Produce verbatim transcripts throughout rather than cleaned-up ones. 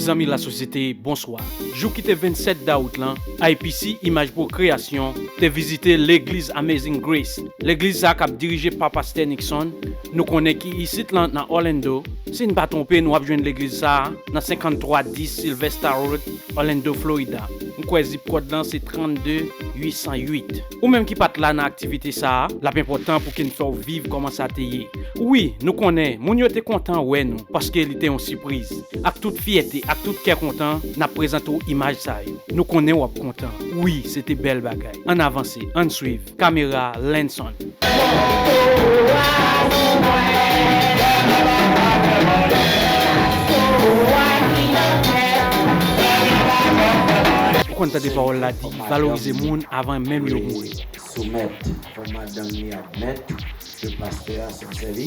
Zanmi lasosyete, bonswa. Jou ki te vennsèt dawout lan, I P C Imaj Pwokreasyon te vizite legliz Amazing Grace. Legliz sa k ap dirije pa Pastè Nixon, nou konnen ki isit lan nan Orlando. Si n pa twonpe, nou ap jwenn legliz sa a nan senkanntwa dis Sylvester Road, Orlando, Florida. M kwè zip kòd lan se trannde uit san uit. Ou menm ki pa t la nan aktivite sa a, l ap enpòtan pou ke n fè w viv kòman sa te ye. Wi, nou konnen, moun yo te kontan wè nou, paske li te yon sipriz. Ak tout fyète, ak tout kè kontan, n ap prezante w imaj sa yo. Nou konnen w ap kontan. Wi, se te bèl bagay. Ann avanse, ann swiv. Kamera, Lenson. Ou konn tande pawòl la di, valorize moun avan menm yo mouri. Soumèt, fò madanm li admèt ke pastè a se yon sèvi,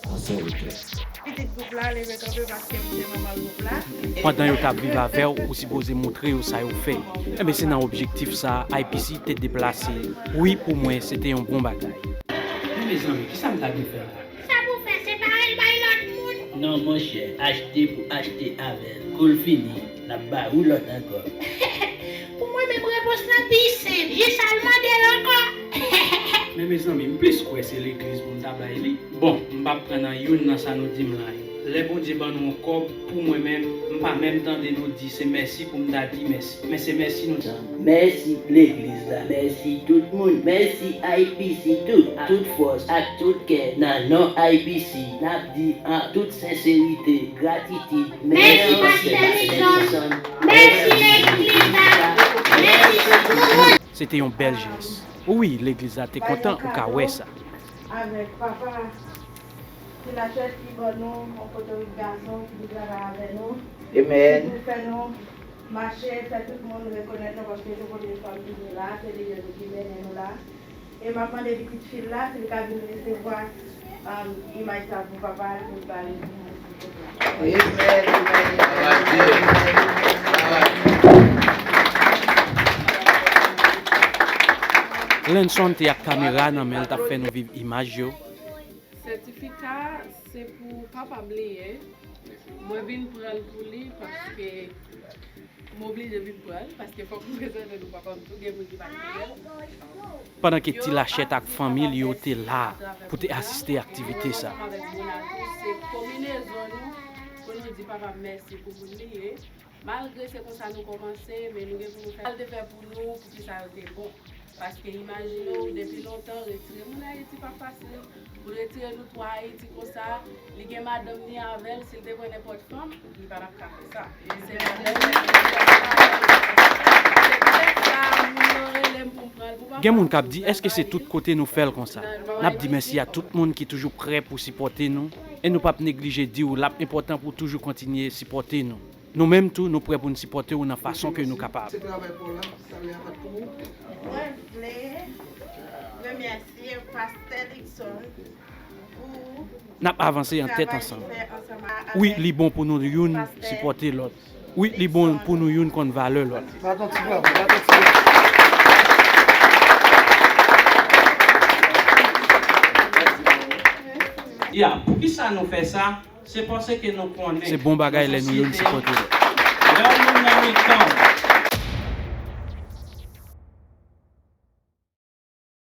yon sèvitè. Pitit gwoup la, leve kanpe paske m se manman gwoup la. Pandan yo t ap viv avè w, ou sipoze montre yo sa yo fè. Enben, se nan objektif sa a, I P C te deplase. Wi, pou mwen, se te yon bon bagay. Men mezanmi, kisa m ta dwe fè la? Sa pou fè, separe l bay lòt moun. Non, monchè, achte pou achte avè l. Kou l fini, n ap ba ou lòt ankò. Pou mwen menm, repons lan pi senp. Jis al mande l ankò. Men mezanmi, m plis kwè se legliz pou m ta bay li. Bon, m p ap pran nan youn nan sa nou di m la yo. Lè Bondye ban nou yon kòb, pou mwen menm, m pa menm tande nou di se mèsi pou m ta di mèsi. Men se mèsi nou di. Mèsi legliz la, mèsi tout moun, mèsi I P C tout, ak tout fòs, ak tout kè, nan non I P C, n ap di an tout senserite, gratitid, mèsi Pastè Nixon, mèsi legliz la, mèsi tout moun. Se te yon bèl jès. Wi, legliz la te kontan, ou ka wè sa. Avèk papa Ti Lachèt ki ban nou yon Pòtorik gason ki vin travay avè nou. Amen. Ki pou fè nou mache, fè tout moun rekonèt nou paske se premye fwa m vini la, se lidè nou ki mennen nou la. E m ap mande pitit fi l la si l ka vin resevwa, um, imaj sa pou papa l, pou l ba li pou mwen, silvouplè. Amen, amen, amen, amen, amen. Lenson te ak kamera nan men l, t ap fè nou viv imaj yo. Sètifika se pou papa m li ye. Mwen vin pran l pou li paske m oblije vin pran l, paske fòk m prezante nou papa m tou, gen moun ki pa t konnen l. Pandan ke Ti Lachèt ak fanmi l yo te la pou te asiste aktivite sa. Ansanm avèk moun la tou, se konbinezon nou pou nou di papa m mèsi pou moun li ye. Malgre se konsa nou kòmanse, men nou gen pou nou fè sa l te fè pou nou, pou ke sa yo te bon. Paske imajine w, depi lontan, retire moun Ayiti pa fasil. Pou retire nou twa Ayiti konsa, li gen madanm ni avè l, si l te pran nenpòt fanm, li pa t ap ka fè sa. E se madanm li ki fè sa. Se poutèt sa, moun nan rele m pou m pran l pou papa. Gen moun k ap di, èske se tout kote nou fè l konsa? N ap di mèsi a tout moun ki toujou prè pou sipòte nou. E nou p ap neglije di w, l ap enpòtan pou w toujou kontinye sipòte nou. Nou menm tou, nou prè pou n sipòte w nan fason ke nou kapab. Se travay pa w la, sa vle a pa t pou ou. Mwen vle remèsye Pastè Luckson pou travay li fè ansanm avèk Pastè. N ap avanse an tèt ansanm. Wi, li bon pou nou youn sipòte lòt. Wi, li bon pou nou youn konn valè lòt. Bat yon ti bravo, bat yon ti bravo. Ya, poukisa nou fè sa? Se paske nou konnen se bon bagay lè nou youn sipòte lòt. Lè yon moun nan mitan w,